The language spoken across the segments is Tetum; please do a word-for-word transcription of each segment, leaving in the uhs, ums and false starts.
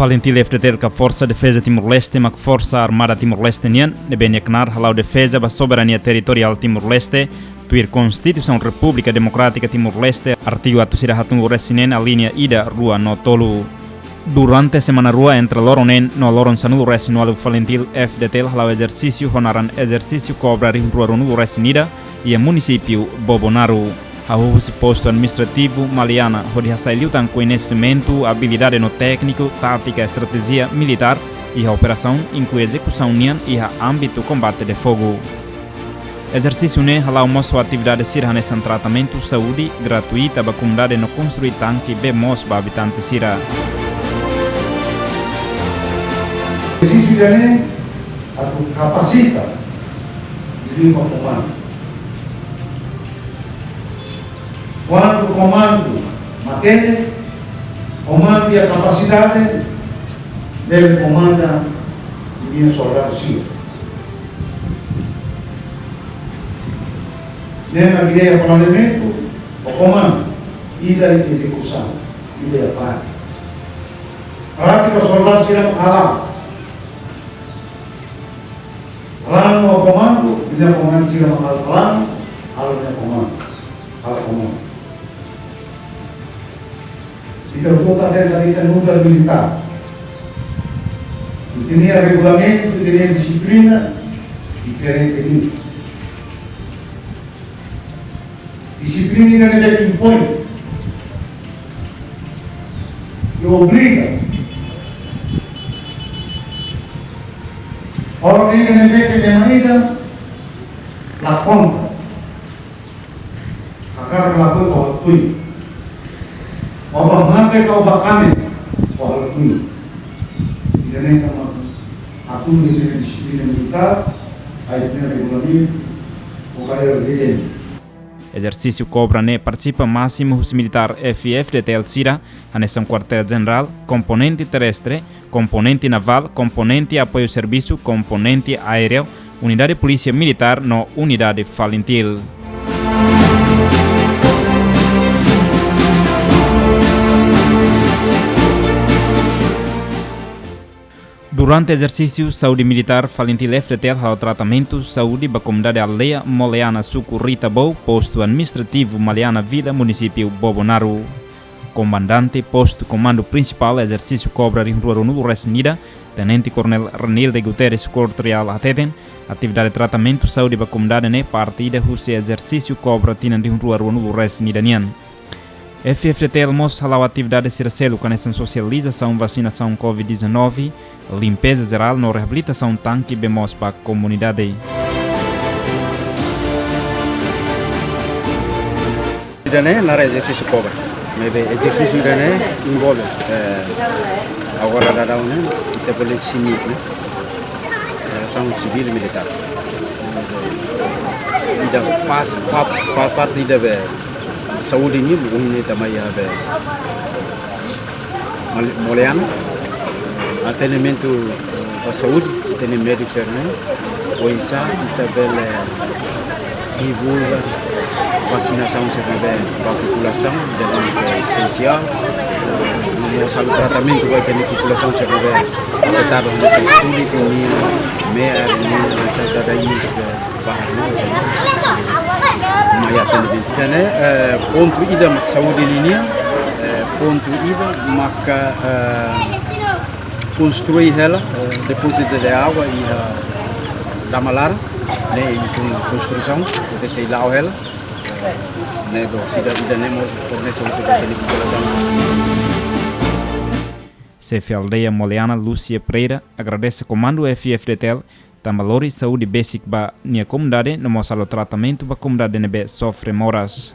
FALINTIL-F-FDTL ka Forsa Defeza Timor-Leste mak Forsa Armada Timor-Leste nian, ne'ebé nia knaar hala'o defeza ba soberania territoriál Timor-Leste, tuir Konstituisaun Repúblika Demokrátika Timor-Leste, artigu atus ida haatnulu resin neen, alínea ida, rua no tolu. Durante semana rua entre loron neen no loron sanulu resin ualu, FALINTIL-F-FDTL hala'o ezersísiu ho naran Ezersísiu Kobra rihun rua ruanulu resin ida, iha munisípiu Bobonaro. Hahú husi postu administrativu Maliana, hodi hasai liután koñesimentu, abilidade no tékniku, tátika, estratéjia militár iha operasaun, inklui ezekusaun nian iha ámbitu kombate de fogu. Ezersísiu ne'e hala'o mós ho atividade sira hanesan tratamentu saúde gratuita ba komunidade no konstrui tanke bee moos ba abitante sira. Ezersísiu ida-ne'e atu kapasita liu ba komandu. Kuandu komandu matenek, komandu iha kapasidade, deve komanda ninia soldadu sira. Ne'e mak ideia planeamentu, ho komandu, ida iha ezekusaun, ida iha prátika. Prátika soldadu sira hala'o. Planu ho komandu, nia komandu sira mak halo planu, halo nia komandu, halo komandu. Ita buka tenta ita nu'udar militár. Ita-nia regulamentu, ita-nia dixiplina diferente nian. Dixiplina ida ne'ebé ke impoin, ke obriga. Ordem ida ne'ebé ke ema ida la kontra. Hakarak lakohi, ó halo tuir. Ó bá mate ka ó bá kame, ó halo tuir. Ida-ne'e mak atu nia dixiplina militár, nia regulamentu, ó kaer beten. Ezersísiu Kobra ne'e partisipa másimu husi militár F-FDTL sira, hanesan kuartél jenerál, komponente terrestre, komponente navál, komponente apoiu servisu, komponente aéreu, unidade polísia militár no unidade FALINTIL. Durante ezersísiu, saúde militár FALINTIL-F-FDTL hala'o tratamentu saúde ba komunidade aldeia Moleana, suku Ritabou, postu administrativu Maliana Vila, munisípiu Bobonaro. Komandante Postu Komandu Prinsipál Ezersísiu Kobra rihun rua ruanulu resin ida, Tenente Koronél Renilde Guterres Cortrial hateten, atividade tratamentu saúde ba komunidade ne'e parte ida husi ezersísiu Kobra tinan rihun rua ruanulu resin ida nian. F-FDTL mós hala'o atividade sira seluk hanesan sosializasaun vasinasaun covid dezanove, limpeza jerál no reabilitasaun tanke bee moos ba komunidade. Ida-ne'e naran ezersísiu Kobra. Maibé ezersísiu ida-ne'e envolve, eh, agora daudaun ne'e, ita bele simu ne'e, eh, asaun sivíl militár. Ida faz, faz, faz parte ida be saúde nian, ohin ne'e ita mai iha be Mol-, Moleana, atendimentu, eh, ba saúde, atendimentu médiku sira-ne'e, oinsá ita bele divulga vasinasaun sira-ne'e ba populasaun, ida-ne'e esensiál, no mós halo tratamentu ba ita-nia populasaun sira-ne'e afetadu hanesan tuli, pneumonia, me'ar, nia, nia, nia, bahar no, mai atendimentu. Ida-ne'e, eh, pontu ida mak saúde ninian, eh, pontu ida maka, eh, konstrui hela, eh, depózitu de água iha Damalara, ne'e iha kon-, konstrusaun, ita sei la'o hela, eh, ne'e duni, saúde ida-ne'e mós fornese untuk ita-nia populasaun. Xefe aldeia Moleana, Lúcia Pereira, agradese komandu F-FDTL, tanba lori saúde besik ba nia komunidade, no mós halo tratamentu ba komunidade ne'ebé sofre moras.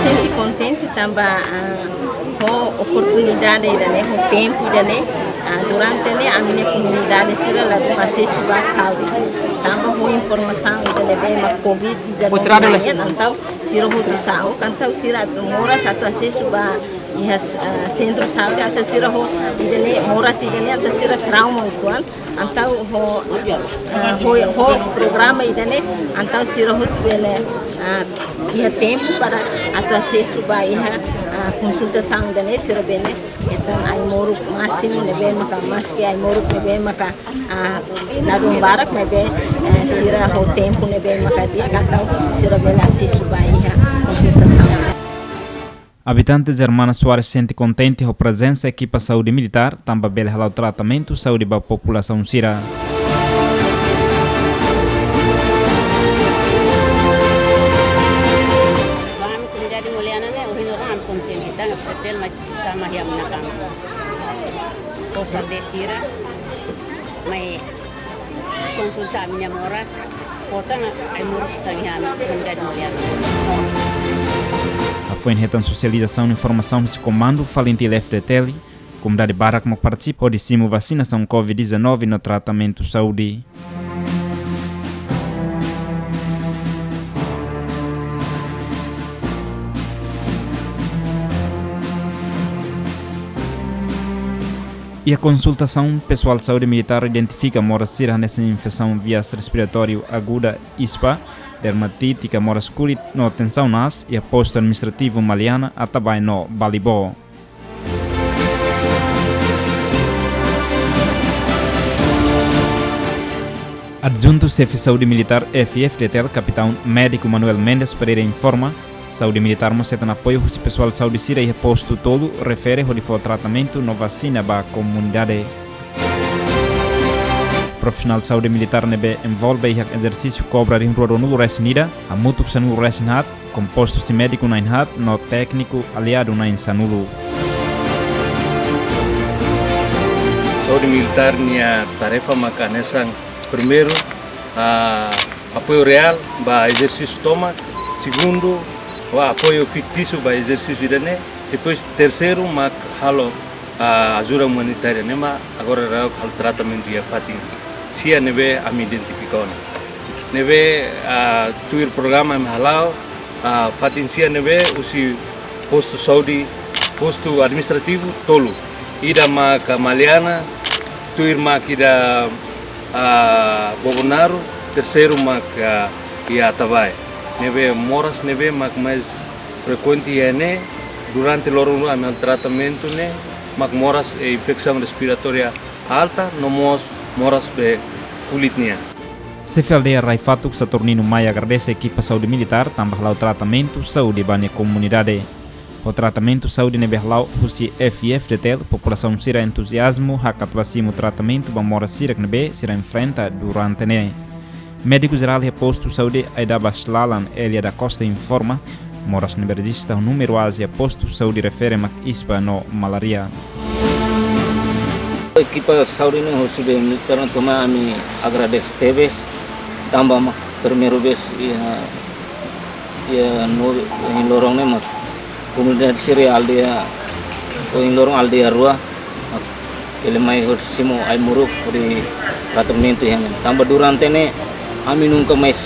Sente kontente tanba, ah, ho oportunidade ida-ne'e, ho tempu ida-ne'e, ah, durante ne'e ami-nia komunidade sira la dún asesu ba saúde. Tanba ho informasaun ida ne'ebé mak covid dezanove nian, entaun sira hotu ta'uk, entaun sira atu moras atu asesu ba iha, eh, sentru saúde, entaun sira ho ida-ne'e moras ida-ne'e, entaun sira trauma uitoan, entaun ho, eh, ho, ho programa ida-ne'e, entaun sira hotu bele, eh, iha tempu para atu asesu ba iha, eh, konsultasaun ida-ne'e, sira bele hetan ai-moruk másimu ne'ebé maka, maski ai-moruk ne'ebé maka, ah, ladún barak ne'ebé, eh, sira ho tempu ne'ebé maka di'ak entaun sira bele asesu ba iha konsultasaun. Abitante Germana Soares sente kontente ho prezensa ekipa saúde militár, tanba bele hala'o tratamentu saúde ba populasaun sira. Ba ami komunidade Moliana ne'e, ohin loron ami kontente, tanba FTTL mai tama iha ami-nia kampu. Posa de sira, mai konsulta ami-nia moras, portantu ai-moruk tang iha ami komunidade Moliana. Hafoin hetan sosializasaun informasaun husi komandu FALINTIL-FTTL, komunidade barak mak partisipa hodi simu vasinasaun covid dezanove no tratamentu saúde. Iha konsultasaun, pesoál saúde militár identifika moras sira hanesan infesaun vias respiratóriu aguda, ISPA, dermatite ka moras kulit no tensaun aas, iha postu administrativu Maliana, Atabae no Balibó. Adjuntu Xefe Saúde Militár F-FDTL, Kapitaun Médiku Manuel Mendes Pereira informa, saúde militár mós hetan apoiu husi pesoál saúde sira iha postu tolu refere hodi fó tratamentu no vasina ba komunidade. Profisionál saúde militár ne'ebé envolve iha ezersísiu kobra rihun rua ruanulu resin ida, hamutuk sanulu resin haat, kompostu husi médiku na'in haat no tékniku aliadu na'in sanulu. Saúde militár nia tarefa maka hanesan, primeiru, ah, apoiu reál ba ezersísiu tomak, segundu, ba apoiu fitísiu ba ezersísiu ida-ne'e, depois terseiru mak halo, ah, ajuda umanitária ne'e mak agora daudaun halo tratamentu iha fatin sia ne'ebé ami identifika ona. Ne'ebé, ah, tuir programa ami hala'o, ah, fatin sia ne'ebé husi postu saúde, postu administrativu tolu. Ida mak Maliana, tuir mak ida, ah, Bobonaro, terseiru mak, ah, iha Atabae. Ne'ebé moras ne'ebé mak mais frekuente iha ne'e, durante loron rua ami halo tratamentu ne'e, mak moras, eh, infesaun respiratória alta, no mós moras be kulit nian. Xefe aldeia Rai Fatuk, Saturnino Maia, agradese ekipa saúde militár tanba hala'o tratamentu saúde ba nia komunidade. Ho tratamentu saúde ne'ebé hala'o husi F-FDTL, populasaun sira entuziazmu hakat ba simu tratamentu ba moras sira ne'ebé sira enfrenta durante ne'e. Médiku jerál iha postu saúde Aidabas Lalan, Elia da Costa, informa, moras ne'ebé rejista ho númeru aas iha postu saúde refere mak ISPA no malária. Ekipa saúde ne'e husi be militár ne'e tomak ami agradese tebes, tanba mak primeiru vez iha, iha no, iha loron ne'e mak komunidade sira aldeia, iha loron aldeia rua, mak bele mai hodi simu ai-moruk hodi tratamentu iha ne'e. Tanba durante ne'e ami nunka mais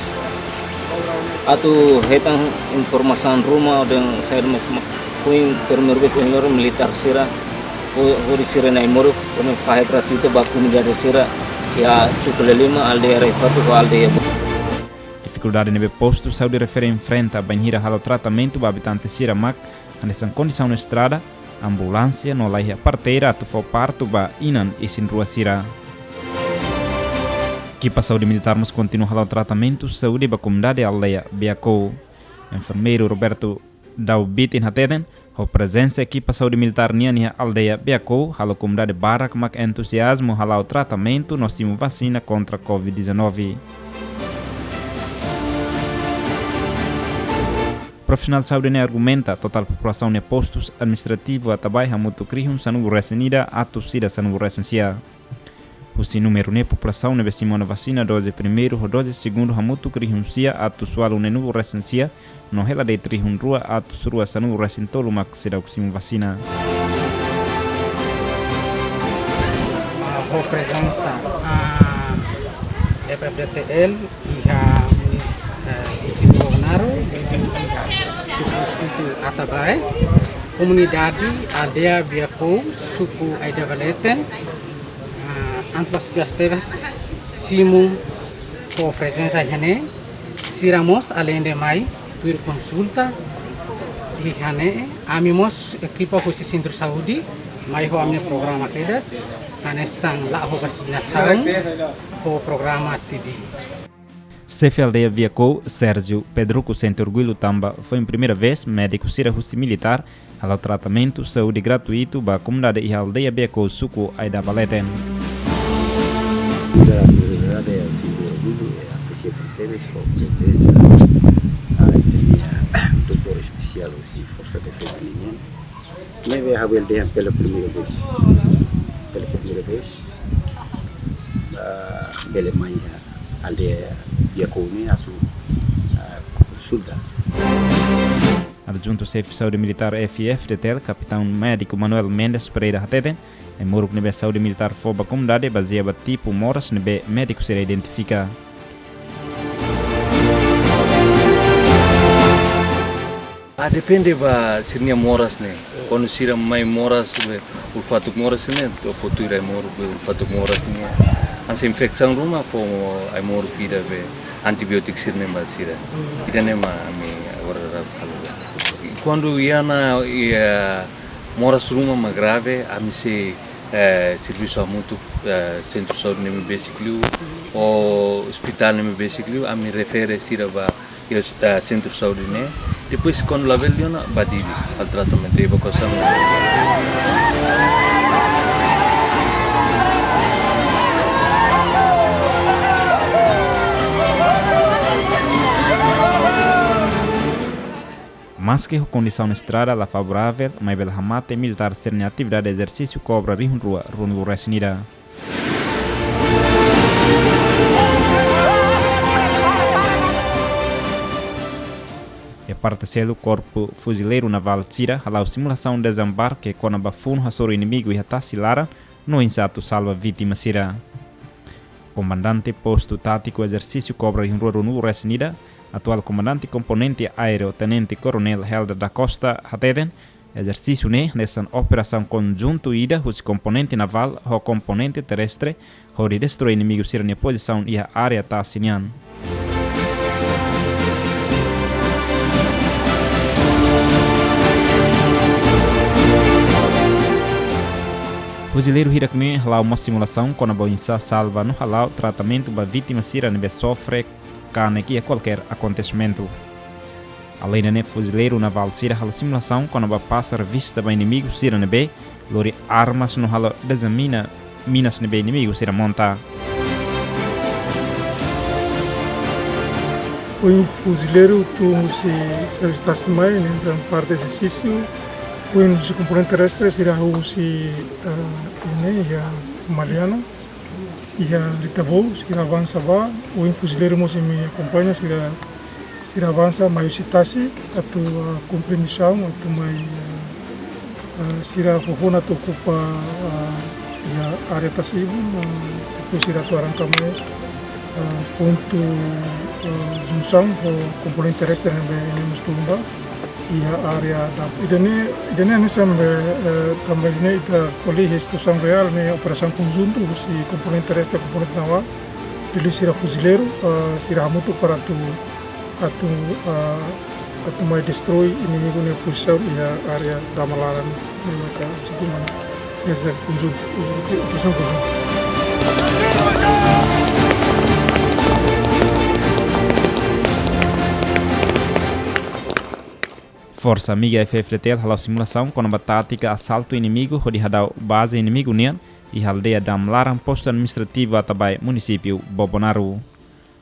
atu hetan informasaun ruma dehan saida, mais mak foin primeiru vez ohin loron militár sira ho-, hodi sira-nia ai-moruk, hodi fahe gratuitu ba komunidade sira iha suku Lelima, aldeia Rai Fatuk ho aldeia Bo- Difikuldade ne'ebé postu saúde refere enfrenta bainhira halo tratamentu ba abitante sira mak hanesan kondisaun estrada, ambulánsia no laiha parteira atu fó partu ba inan isin-rua sira. Ekipa saúde militár mós kontinua hala'o tratamentu saúde ba komunidade aldeia Beakou. Enfermeiru Roberto Daubitin hateten, ho prezensa ekipa saúde militár nian iha aldeia Beakou, halo komunidade barak mak entuziazmu hala'o tratamentu no simu vasina kontra covid dezanove. Profisionál saúde ne'e argumenta, totál populasaun iha postu administrativu Atabae hamutuk rihun sanulu resin ida atus ida sanulu resin sia. Husi númeru ne'e, populasaun ne'ebé simu ona vasina doze primeiru ho doze segundu hamutuk rihun sia atus ualu neenulu resin sia, no hela de'it rihun rua atus rua sanulu resin tolu mak seidauk simu vasina. Ah, ho prezensa, ah, de F D T L iha munis-, eh, munisípiu Bobonaro, iha subdistritu Atabae, komunidade aldeia Biakou, suku Aida Valeten, ah, antusias tebes simu ho prezensa iha ne'e, sira mós alende mai tuir konsulta iha ne'e, ami mós ekipa husi sentru saúde mai ho ami programa kedas, hanesan la'o ho vasinasaun ho programa T B. Xefe aldeia Biakou, Sérgio Pedruco, sente orgullu tanba foin primeira vez médiku sira husi militár hala'o tratamentu saúde gratuitu ba komunidade iha aldeia Biakou, suku Aida Valeten. Komunidade sente orgullu, eh, apresia tebes ho prezensa, ah, ita-nia doutór espesiál husi Forsa Defeza nian. Ne'ebé ha'u bele dehan pela primeira vez. Pela primeira vez, ah, bele mai iha aldeia Biakou ne'e atu, ah, konsulta. Adjuntu Xefe Saúde Militár F I F D T L, Kapitaun Médiku Manuel Mendes Pereira hateten, ai-moruk ne'ebé saúde militár fó ba komunidade bazeia ba tipu moras ne'ebé médiku sira identifika. Ah, depende ba sira-nia moras ne'e. Kuandu sira mai moras be, ulfatuk moras ne'e, to fó tuir ai-moruk be ulfatuk moras ne'e. Hanesan infesaun ruma fó ai-moruk ida be antibiótiku sira-ne'e ba sira. Ida-ne'e mak ami agora halo. Kuandu iha ona, iha moras ruma mak grave, ami sei, eh, servisu hamutuk, eh, sentru saúde ne'ebé besik liu, ou ospitál ne'ebé besik liu, ami refere sira ba iha, eh, sentru saúde ne'e, depois kuandu labele liu ona ba Dili, halo tratamentu evakuasaun. Maske ho kondisaun estrada la favoravel, maibé la hamate militár sira-nia atividade ezersísiu Kobra rihun rua ruanulu resin ida. Iha parte seluk, Korpu Fuzileiru Navál sira hala'o simulasaun dezembarke kona-ba funu hasoru inimigu iha tasi laran no oinsá atu salva vítima sira. Komandante Postu Tátiku Ezersísiu Kobra rihun rua ruanulu resin ida, atuál Komandante Komponente Aéreu Tenente Koronél Helder da Costa hateten, ezersísiu ne'e hanesan operasaun konjuntu ida husi komponente navál ho komponente terrestre, hodi destroi inimigu sira-nia pozisaun iha área tasi nian. Fuzileiru hirak-ne'e hala'o mós simulasaun kona-ba oinsá salva no hala'o tratamentu ba vítima sira ne'ebé sofre kanek iha kualkér akontesimentu. Aleinde ne'e, fuzileiru navál sira halo simulasaun kona-ba pasa revista ba inimigu sira ne'ebé lori armas no halo dezamina minas ne'ebé inimigu sira monta. Ohin fuzileiru tun husi servisu tasi mai, ne'e hanesan parte ezersísiu. Ohin husi komponente terrestre sira husi, eh, ne'e, iha Maliana, iha Litabou, sira avansa ba, ohin fuzileiru mós imi akompaña, sira, sira avansa mai husi tasi, atu, ah, kumpre misaun, atu mai, ah, ah, sira foufoun atu okupa, ah, iha área tasi ibun, ah, depois sira atu arranka mai, ah, pontu, ah, junsaun ho komponente terrestre ne'ebé imi mós tun ba iha área da. Ida-ne'e, ida-ne'e hanesan be, eh, tanba ida-ne'e ita ko'alia iha situasaun reál ne'e operasaun konjuntu husi komponente terrestre, komponente navál, liuliu sira fuzileiru, eh, sira hamutuk para atu, atu, eh, atu mai destroi inimigu nia pozisaun iha área dama laran ne'e, maka situ mana. Ese konjuntu, operasaun konjuntu. Forsa Amiga F F D T L hala'o simulasaun kona-ba tátika asaltu inimigu hodi hadau baze inimigu nian iha aldeia Damlaran, postu administrativu Atabae, munisípiu Bobonaro.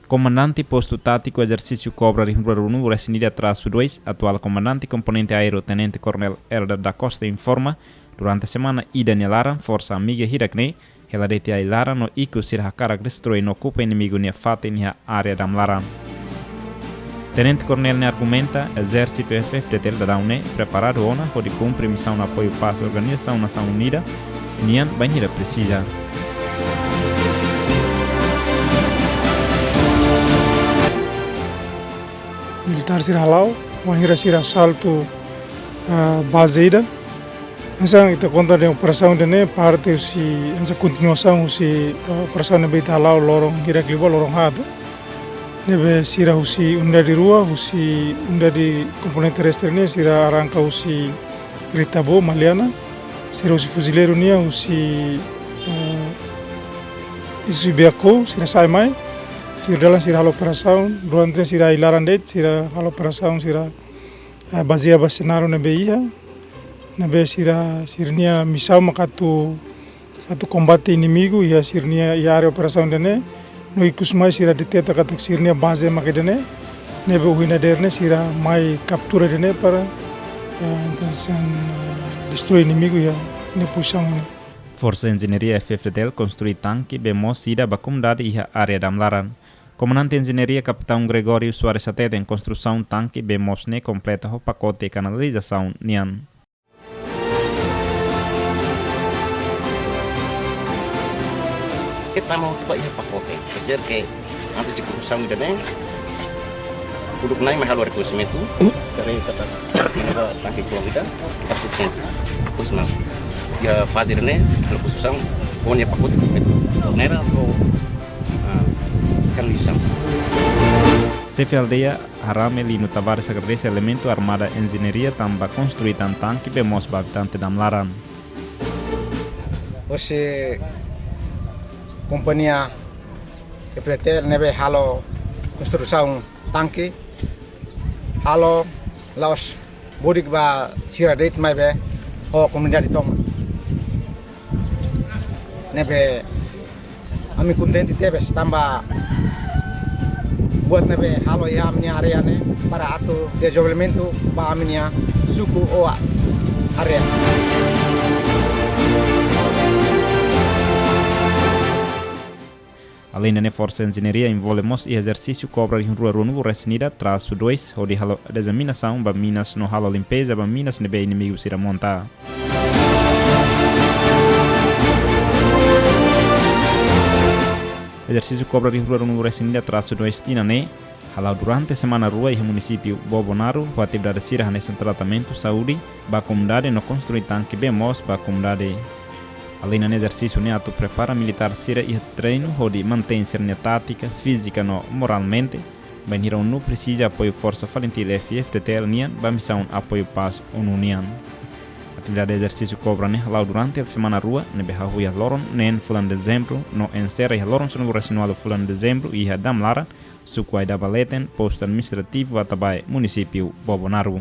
Komandante Postu Tátiku Ezersísiu Kobra rihun rua ruanulu resin ida trasu dois, atuál Komandante Komponente Aéreu Tenente Koronél Helder da Costa informa, durante semana ida nia laran, Forsa Amiga hirak-ne'e hela de'it ai-laran no ikus sira hakarak destroi no okupa inimigu nia fatin iha área Damlaran. Tenente Koronél ne'e argumenta, Ezérsitu F F D T L daudaun ne'e preparadu ona hodi kumpre misaun apoiu pás Organizasaun Nasaun Unida nian bainhira presiza. militár sira hala'o, wainhira sira asaltu, ah, baze ida. Hanesan ita konta dehan operasaun ida-ne'e parte husi, hanesan kontinuasaun husi, ah, operasaun ne'ebé ita hala'o loron hirak liubá, loron haat. Ne'ebé sira husi unidade rua, husi unidade komponente terrestre ne'e sira arranka husi Ritabo, Maliana, sira husi fuzileiru nian husi, eh, husi Beaco, sira sa'e mai, tuir dalan sira halo operasaun, durante sira iha laran de'it, sira halo operasaun, sira, eh, bazeia ba senáriu ne'ebé iha, ne'ebé sira, sira-nia misaun mak atu, atu kombate inimigu iha sira-nia, iha área operasaun ida-ne'e, no ikus mai sira deteta katak sira-nia baze mak ida-ne'e, ne'ebé ohin dadeer ne'e sira mai kaptura ida-ne'e para, eh, entaun, eh, destrui inimigu iha nia pozisaun ne'e. Forsa Enjeñaria F-FDTL konstrui tanke bee moos ida ba komunidade iha área Damlaran. Komandante Enjeñaria Kapitaun Gregório Soares hateten konstrusaun tanke bee moos ne'e kompleta ho pakote kanalizasaun nian. Ita mak atu ba iha pakote. Quer dizer que antes de konstrusaun ida-ne'e, uluk na'in mai halo rekoñesimentu, dari kata menegó tanke kolong ida, ba sufisiente. Pois não. Iha faze ida-ne'e, halo konstrusaun, ho nia pakote kompletu. Torneira, ho, ah, kanalizasaun. Xefe aldeia Harame Lino Tavares agradese elementu armada Enjeñaria tanba konstrui tan tanke bee moos ba abitante Damlaran. Hosi kompañia F-FDTL ne'ebé halo konstrusaun tanke, halo la'ós bodik ba sira de'it maibé ho komunidade tomak. Ne'ebé ami kontente tebes tanba buat ne'ebé halo iha ami-nia área ne'e para atu dezenvolvimentu ba ami-nia suku ou área. Alende ne'e, Forsa Enjeñaria envolve mós iha ezersísiu kobra rihun rua ruanulu-resin-ida trasu dois, hodi halo dezaminasaun ba minas no halo limpeza ba minas ne'ebé inimigu sira monta. Ezersísiu kobra rihun rua ruanulu-resin-ida trasu dois tinan ne'e hala'o durante semana rua iha munisípiu Bobonaro, ho atividade sira hanesan tratamentu saúde ba komunidade no konstrui tanke bee moos ba komunidade. Alende ne'e, ezersísiu ne'e atu prepara militár sira iha treinu hodi mantein sira-nia tátika, fízika no moralmente, bainhira ONU presiza apoiu Forsa Falintil F-FDTL nian ba misaun apoiu pás ONU nian. Atividade ezersísiu kobra ne'e hala'o durante semana rua, ne'ebé hahú iha loron neen fulan Dezembru no enserra iha loron sanulu-resin-ualu fulan Dezembru iha Damlaran, suku Aidaba Leten, postu administrativu Atabae, munisípiu Bobonaro.